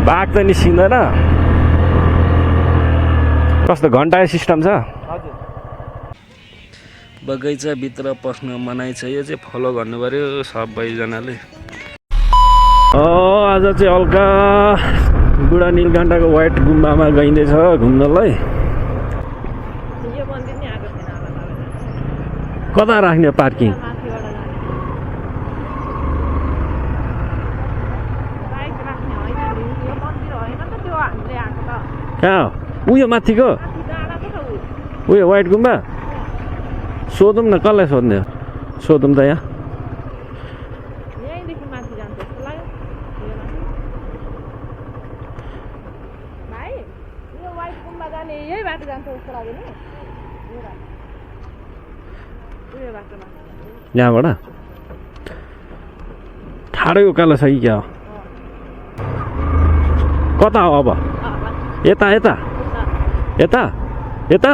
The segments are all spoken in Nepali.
बाघ त निस्किँदैन कस्तो घन्टा सिस्टम छ बगैँचाभित्र पस्न मनाइ छ यो चाहिँ फलो गर्नु पर्यो सबैजनाले आज चाहिँ हल्का बुढा नीलकण्ठको व्हाइट गुम्बामा गइँदैछ घुम्नलाई कता राख्ने पार्किङ कहाँ उयो माथिको उयो व्हाइट गुम्बा सोधौँ न कसलाई सोध्ने सोधौँ त यहाँ यहाँबाट ठाडै उकालो छ कि क्या हो कता हो अब यता यता यता यता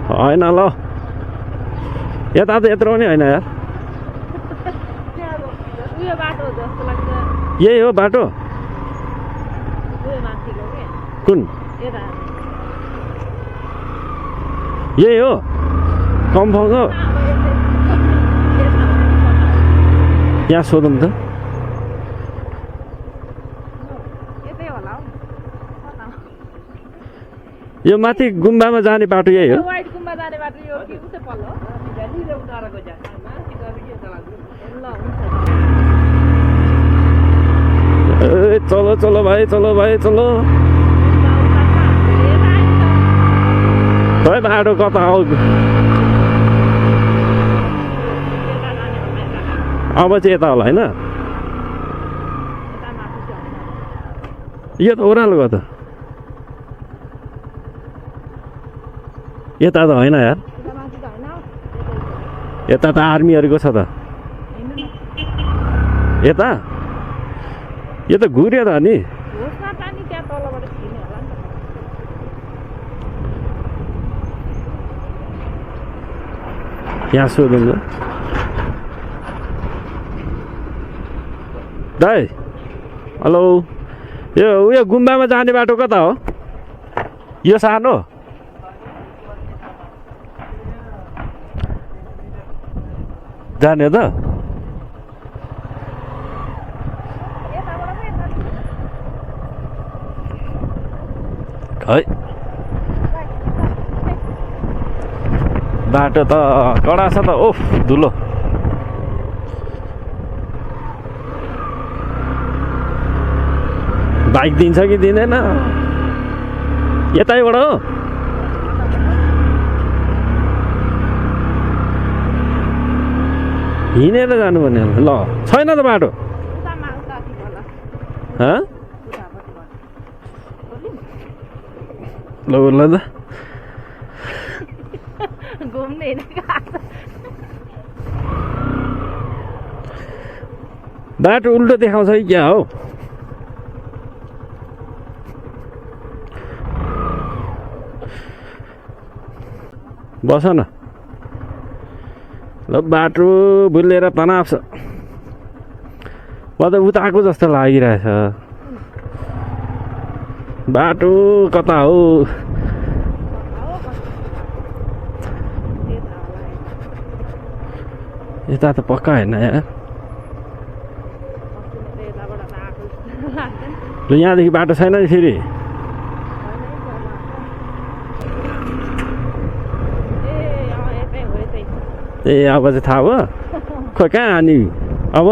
होइन ल यता त यत्रो पनि होइन यार यही हो बाटो कुन यही हो कम्पाउन्ड हो यहाँ सोधौँ त यो माथि गुम्बामा जाने बाटो यही हो ए चलो चलो भाइ चलो भाइ चलो खै बाटो कता हो अब चाहिँ यता होला होइन यो त ओह्रालो गयो त यता त होइन यार यता त आर्मीहरूको छ त यता यो त घुर्यो त नि यहाँ सोधौँ न दाइ हेलो यो उयो गुम्बामा जाने बाटो कता हो यो सानो जाने त खै बाटो त कडा छ त ओफ धुलो बाइक दिन्छ कि दिँदैन यतैबाट हो हिँडेर जानुपर्ने ल छैन त बाटो ल ल त बाटो उल्टो देखाउँछ कि क्या हो बस न ल बाटो भुलेर तनाव छ म त उता आएको जस्तो लागिरहेछ बाटो कता हो यता त पक्का होइन यार ल यहाँदेखि बाटो छैन नि फेरि ए अब चाहिँ थाहा भयो खोइ कहाँ अनि अब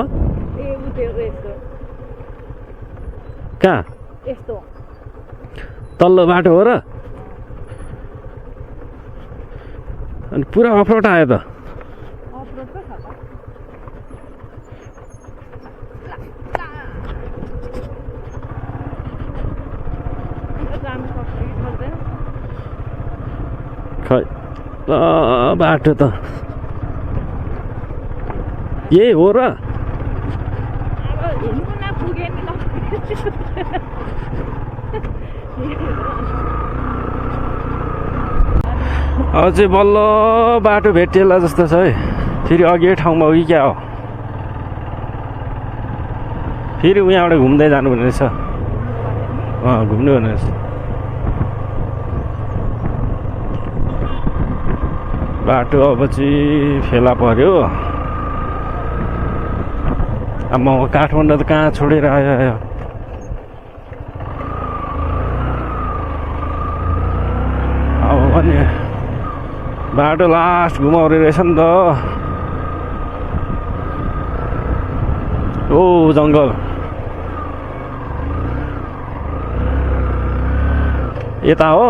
कहाँ तल्लो बाटो हो र अनि पुरा अफरोड आयो त खै बाटो त यही हो र अझै बल्ल बाटो भेटिएला जस्तो छ है फेरि अघि ठाउँमा हो कि क्या हो फेरि उहाँबाट घुम्दै जानुपर्ने रहेछ घुम्नु पर्ने रहेछ बाटो अब चाहिँ फेला पर्यो अब म काठमाडौँ त कहाँ छोडेर आयो अब भने बाटो लास्ट घुमाउने रहेछ नि त ओ जङ्गल यता हो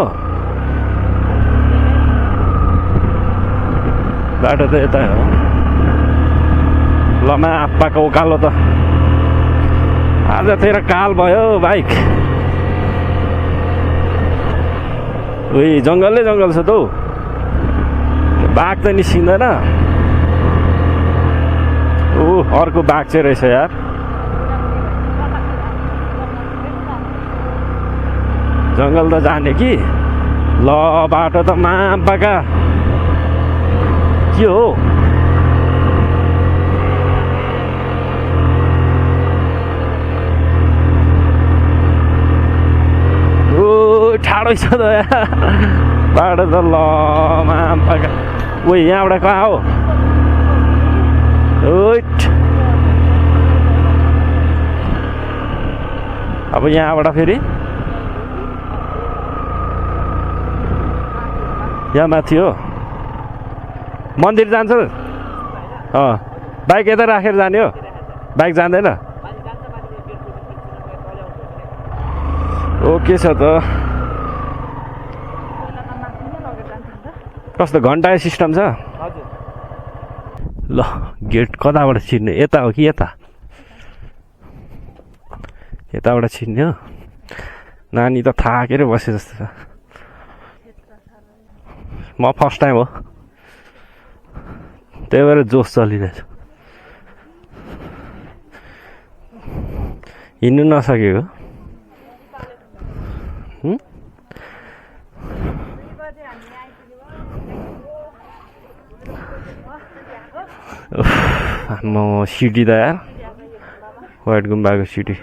बाटो त यता हो लमा आप्पाको उकालो त आज तेरो काल भयो बाइक उही जङ्गलै जङ्गल छ त हौ बाघ त निस्किँदैन अर्को बाघ चाहिँ रहेछ यार जङ्गल त जाने कि ल बाटो त मापाका के हो ठाडो छ त बाटो त ल मापाका यहाँबाट कहाँ हो अब यहाँबाट फेरि यहाँ माथि हो मन्दिर जान्छ बाइक यता राखेर जाने हो बाइक जाँदैन के छ त कस्तो घन्टा सिस्टम छ ल गेट कताबाट छिर्ने यता हो कि यताबाट छिर्ने हो नानी त थाकेर बसे जस्तो छ म फर्स्ट टाइम हो त्यही भएर जोस चलिरहेछ हिँड्नु नसकेको म सिटी त यार वाइट गुम्बाको सिटी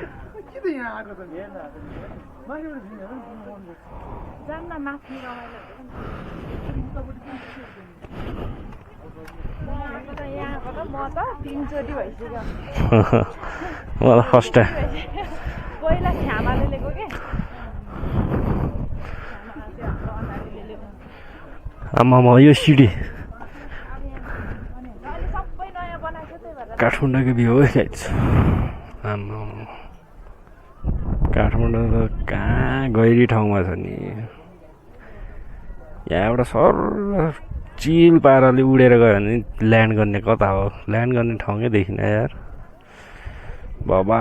मलाई फर्स्ट टाइम आमामा यो सिडी काठमाडौँको भ्यू है गाइस आमा काठमाडौँ त कहाँ गहिरी ठाउँमा छ नि यहाँबाट सर चिल पाराले उडेर गयो भने ल्यान्ड गर्ने कता हो ल्यान्ड गर्ने ठाउँकै देखिन यार बाबा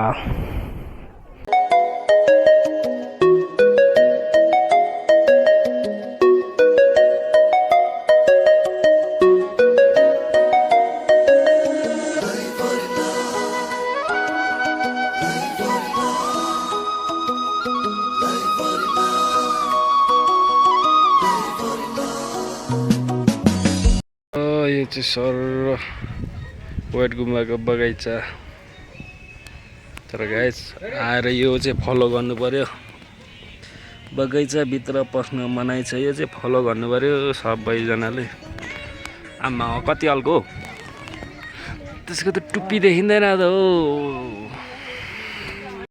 यो चाहिँ सर वाइट गुम्बाको बगैँचा तर गाइस आएर यो चाहिँ फलो गर्नु पर्यो बगैँचाभित्र पस्न मनाइ छ यो चाहिँ फलो गर्नु पर्यो सबैजनाले आमा कति हल्को त्यसको त टुप्पी देखिँदैन त हो